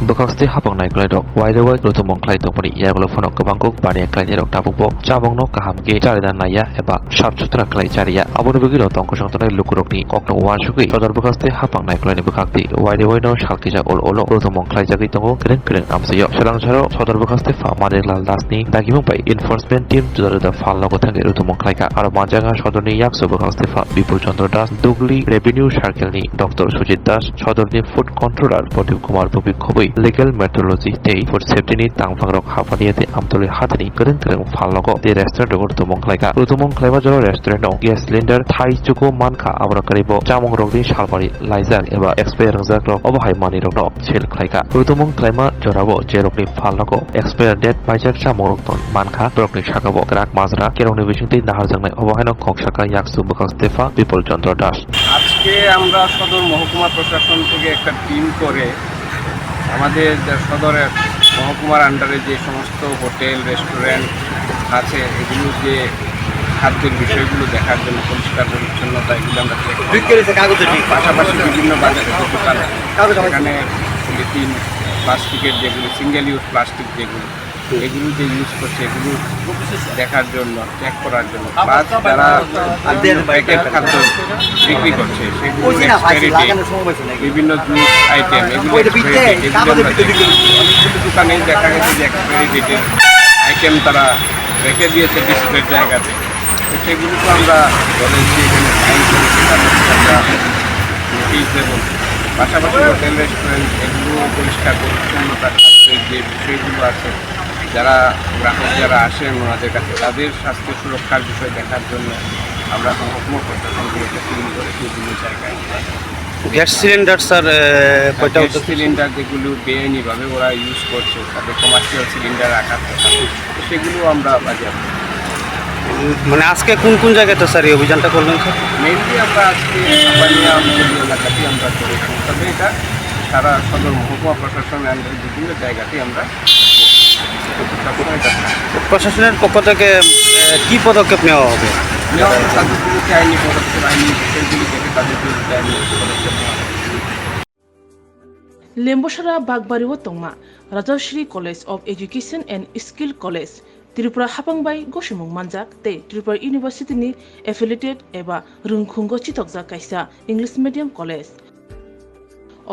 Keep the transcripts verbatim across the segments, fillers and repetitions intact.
Bwkhakstwi hapang naikolai rok wairewai ruthumung khlai tongmani yagulo phano kwbang kuk baniya khlainai rok tabukbo chamungno kaham khe charina naiya eba sap sutra khlai chariya. Aboni bagwino tongkosong tongnai lukurokni kokno uansugwi sodor bwkhakstwi hapang naikolaini bwkhaktwi wairewaino salkijak ol olo ruthumung khlaijagwi tongo kwrwng kwrwng amchaio. Swlangsaro sodor bwkhakstwi pha Manik Lal Dasni dagimung bai enforcement team juda juda phalnogo thangwi ruthumung khlaikha. Aro manjakha sodorni yakso bwkhakstwi pha Bipul Chandra Das, Dugli Revenue Circle ni Doctor Sujit Das, sodorni Food Controller Pradip Kumar Bubik khobwi Legal Metrology tei Food Safety ni tangphangrok haphaniya tei Amtoli hatini kwrwng kwrwng phalnogo tei restaurant rogo ruthumung khlaikha. Ruthumung khlaima jora restaurant o gas cylinder thai chugo mankha, aboni karibo chamungrokni salmari laijak eba expire wngjak rok obo hai manwirokno sale khlaikha. Ruthumung khlaima jorao jerokni phalnogo expire date paijak chamungrok tong mankha, borokni sakao kwrak majra, kerongni bisingtwi naharjaknai, obo haino kok saka yaksu bwkhak Stepha Bipul Chandra Das. আজকে আমরা সদর মহকুমা প্রশাসন থেকে একটা টিম করে আমাদের যে সদরের মহকুমার আন্ডারে যে সমস্ত হোটেল, রেস্টুরেন্ট আছে, এগুলো যে খাদ্যের বিষয়গুলো দেখার জন্য, পরিষ্কার পরিচ্ছন্নতা, এগুলো আমরা চেক করি। পাশাপাশি বিভিন্ন বাজারে যে দোকান আছে, সেখানে পলিথিন, প্লাস্টিকের যেগুলো, সিঙ্গেল ইউজ প্লাস্টিক যেগুলো, এগুলো যে ইউজ করছে, এগুলো দেখার জন্য, চেক করার জন্য, প্লাস যারা বিভিন্ন প্যাকেট খাদ্য বিক্রি করছে, সেগুলো এক্সপায়ারি ডেট, বিভিন্ন জুস আইটেম, এগুলো এক্সপায়ারি ডেট, এগুলো আমরা দেখি। কিছু কিছু দোকানে দেখা গেছে যে এক্সপায়ারি ডেটের আইটেম তারা রেখে দিয়েছে ডিসপ্লের জায়গাতে। তো সেগুলো তো আমরা বলেছি, এখানে ফাইন করেছি, তাদেরকে আমরা নোটিশ দেবো। পাশাপাশি হোটেল, রেস্টুরেন্ট, এগুলো পরিষ্কার পরিচ্ছন্নতা, খাদ্যের যে বিষয়গুলো আছে, যারা গ্রাহক যারা আসেন ওনাদের কাছে, তাদের স্বাস্থ্য সুরক্ষার বিষয় দেখার জন্য আমরা মহকুমা প্রশাসনগুলোকে টিম করে বিভিন্ন জায়গায় গ্যাস সিলিন্ডার, স্যার, এ, কয়টা গ্যাস উদ্ধার করছেন? সিলিন্ডার যেগুলো বেআইনিভাবে ওরা ইউজ করছে, তাদের কমার্শিয়াল সিলিন্ডার রাখা থাকে, তো সেগুলো আমরা বাজেয়াপ্ত। উম, মানে আজকে কোন কোন জায়গাতে, স্যার, এই অভিযানটা করলেন, স্যার? মেইনলি আমরা আজকে হাপানিয়া আমতলী এলাকাতেই আমরা করেছি, তবে এটা সারা সদর মহকুমা প্রশাসন অ্যান্ড বিভিন্ন জায়গাতেই আমরা প্রশাসনের পক্ষ থেকে, এ, কি পদক্ষেপ নেওয়া হবে? নেওয়া হবে, তাদের বিরুদ্ধে আইনি পদক্ষেপ, আইনি বিষয়গুলি দেখে তাদের বিরুদ্ধে আইনি পদক্ষেপ নেওয়া হবে। Lembosara Bakbari o tongma Rajashri College of Education and Skill College, Tripura hapang bai gosimung manjak tei Tripura University ni affiliated eba rwngkhungo chitokjak kaisa English medium college.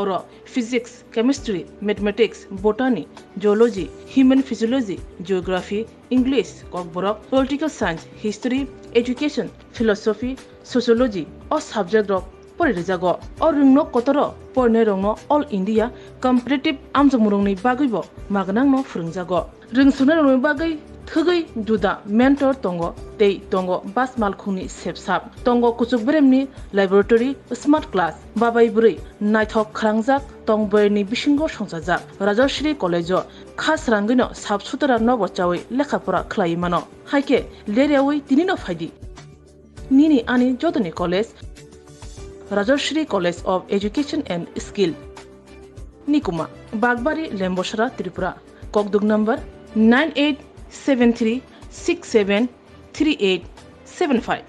Oro Physics, Chemistry, Mathematics, Botany, Zoology, Human Physiology, Geography, English, Kokborok, Political Science, History, Education, Philosophy, Sociology o subject rok pori rijago. O rwngno kotoro porinairokno All India Competitive amjokmungrokni bagwibo magnangno phwrwngjago. Rwngsuknairokni bagwi thwgwi juda mentor tongo tei tongo bus malkhungni sepsap, tongo kuchuk beremni laboratory, smart class, babai bwrwi naithok khwrangjak tong bwrwini bisingo songchajak. Rajashri College-o kha srangwino sap sutara nobo chawi lekha pora khlaiwi mano. Haikhe leryawi tinino phaidi. Nini ani jotoni college, Rajashri College of Education and Skill. Nikuma, Bakbari, Lembosara, Tripura. Kokduk number nine eight seven three six seven three eight seven five.